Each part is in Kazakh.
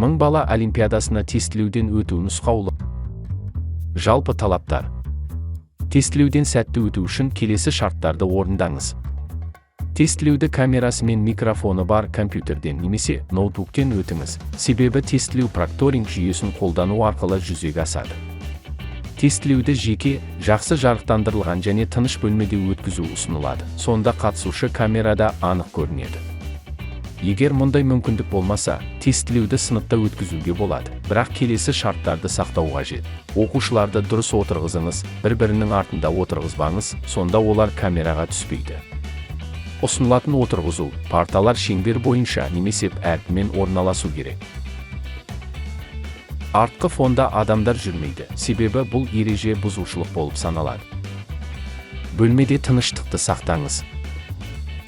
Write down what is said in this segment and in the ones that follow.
Мың бала олимпиадасына тестілеуден өту нұсқаулығы. Жалпы талаптар. Тестілеуден сәтті өту үшін келесі шарттарды орындаңыз. Тестілеуді камерасы мен микрофоны бар компьютерден немесе ноутбуктен өтіңіз, себебі тестілеу прокторинг жүйесін қолдану арқылы жүзеге асады. Тестілеуді жеке, жақсы жарықтандырылған және тыныш бөлмеде өткізу ұсынылады. Сонда қатысушы камерада анық көрінеді. Егер мұндай мүмкіндік болмаса, тестілеуді сыныпта өткізуге болады, бірақ келесі шарттарды сақтау қажет. Оқушыларды дұрыс отырғызыңыз, бір-бірінің артында отырғызбаңыз, сонда олар камераға түспейді. Ұсынылатын отырғызу парталар шеңбер бойынша немесе әрпімен орналасу керек. Артқы фонда адамдар жүрмейді, себебі бұл ереже бұзушылық болып саналады. Бөлмеде тыныштықты сақтаңыз.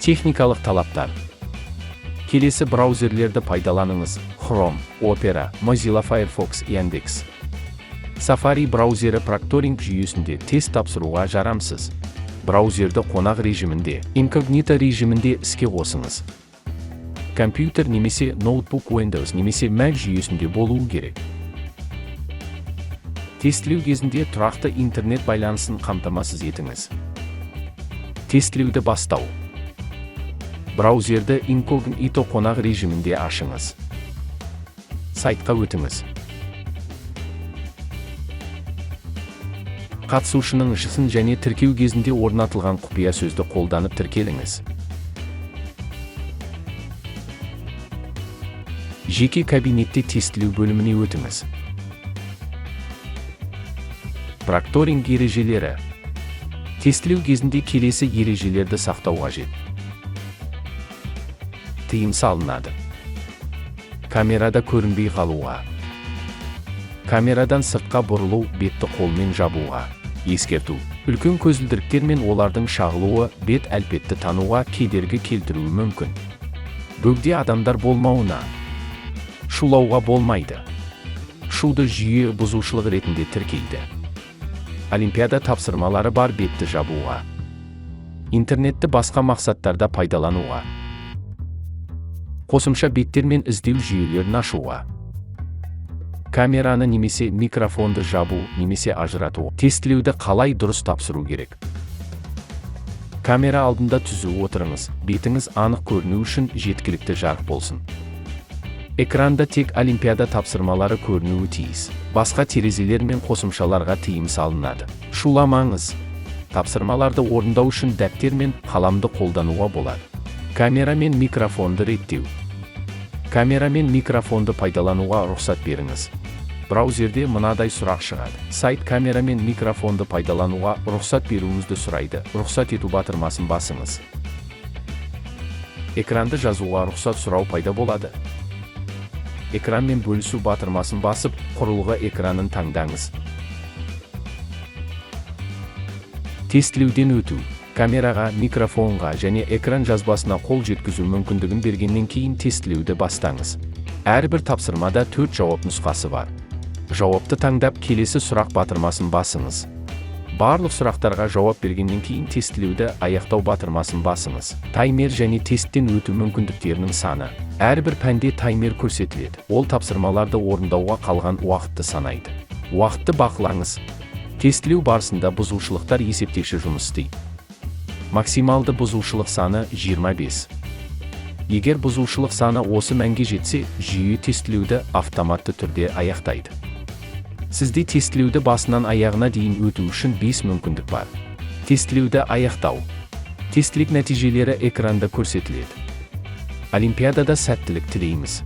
Техникалық талаптар. Келесі браузерлерді пайдаланыңыз: Chrome, Opera, Mozilla Firefox, Яндекс. Safari браузері прокторинг жүйесінде тест тапсыруға жарамсыз. Браузерді қонақ режимінде, инкогнито режимінде іске қосыңыз. Компьютер немесе ноутбук Windows немесе Mac жүйесінде болуы керек. Тестілеу кезінде тұрақты интернет байланысын қамтамасыз етіңіз. Тестілеуді бастау. Браузерді инкогнито қонақ режимінде ашыңыз. Сайтқа өтіңіз. Қатысушының ЖСН және тіркеу кезінде орнатылған құпия сөзді қолданып тіркеліңіз. Жеке кабинетте тестілеу бөліміне өтіңіз. Прокторинг ережелері. Тестілеу кезінде келесі ережелерді сақтау қажет. Тыйым салынады: камерада көрінбей қалуға, камерадан сыртқа бұрылу, бетті қолмен жабуға. Ескерту: үлкен көзілдіріктер мен олардың шағылуы бет әлпетті тануға кедергі келтіруі мүмкін. Бөгде адамдар болмауына. Шулауға болмайды. Шуды жүйе бұзушылық ретінде тіркейді. Олимпиада тапсырмалары бар бетті жабуға. Интернетті басқа мақсаттарда пайдалануға. Қосымша беттер мен іздеу жүйелерін ашуға. Камераны немесе микрофонды жабу немесе ажырату. Тестілеуді қалай дұрыс тапсыру керек? Камера алдында түзу отырыңыз, бетіңіз анық көріну үшін жеткілікті жарық болсын. Экранда тек олимпиада тапсырмалары көрінуі тиіс. Басқа терезелер мен қосымшаларға тыйым салынады. Шуламаңыз. Тапсырмаларды орындау үшін дәптер мен қаламды қолдануға болады. Камера мен микрофонды реттеу. Камера мен микрофонды пайдалануға рұқсат беріңіз. Браузерде мынадай сұрақ шығады. Сайт камера мен микрофонды пайдалануға рұқсат беруіңізді сұрайды. Рұқсат ету батырмасын басыңыз. Экранды жазуға рұқсат сұрау пайда болады. Экранмен бөлісу батырмасын басып, құрылғы экранын таңдаңыз. Тестілеуден өту. Камераға, микрофонға және экран жазбасына қол жеткізу мүмкіндігін бергеннен кейін тестілеуді бастаңыз. Әрбір тапсырмада 4 жауап нұсқасы бар. Жауапты таңдап, келесі сұрақ батырмасын басыңыз. Барлық сұрақтарға жауап бергеннен кейін тестілеуді аяқтау батырмасын басыңыз. Таймер және тесттен өту мүмкіндіктерінің саны. Әрбір пәнде таймер көрсетіледі. Ол тапсырмаларды орындауға қалған уақытты санайды. Уақытты бақылаңыз. Тестілеу барысында бұзушылықтар есептегіші жұмыс істейді. Максималды бұзушылық саны 25. Егер бұзушылық саны осы мәнге жетсе, жүйе тестілеуді автоматты түрде аяқтайды. Сізде тестілеуді басынан аяғына дейін өту үшін 5 мүмкіндік бар. Тестілеуді аяқтау. Тестілік нәтижелері экранда көрсетіледі. Олимпиадада сәттілік тілейміз.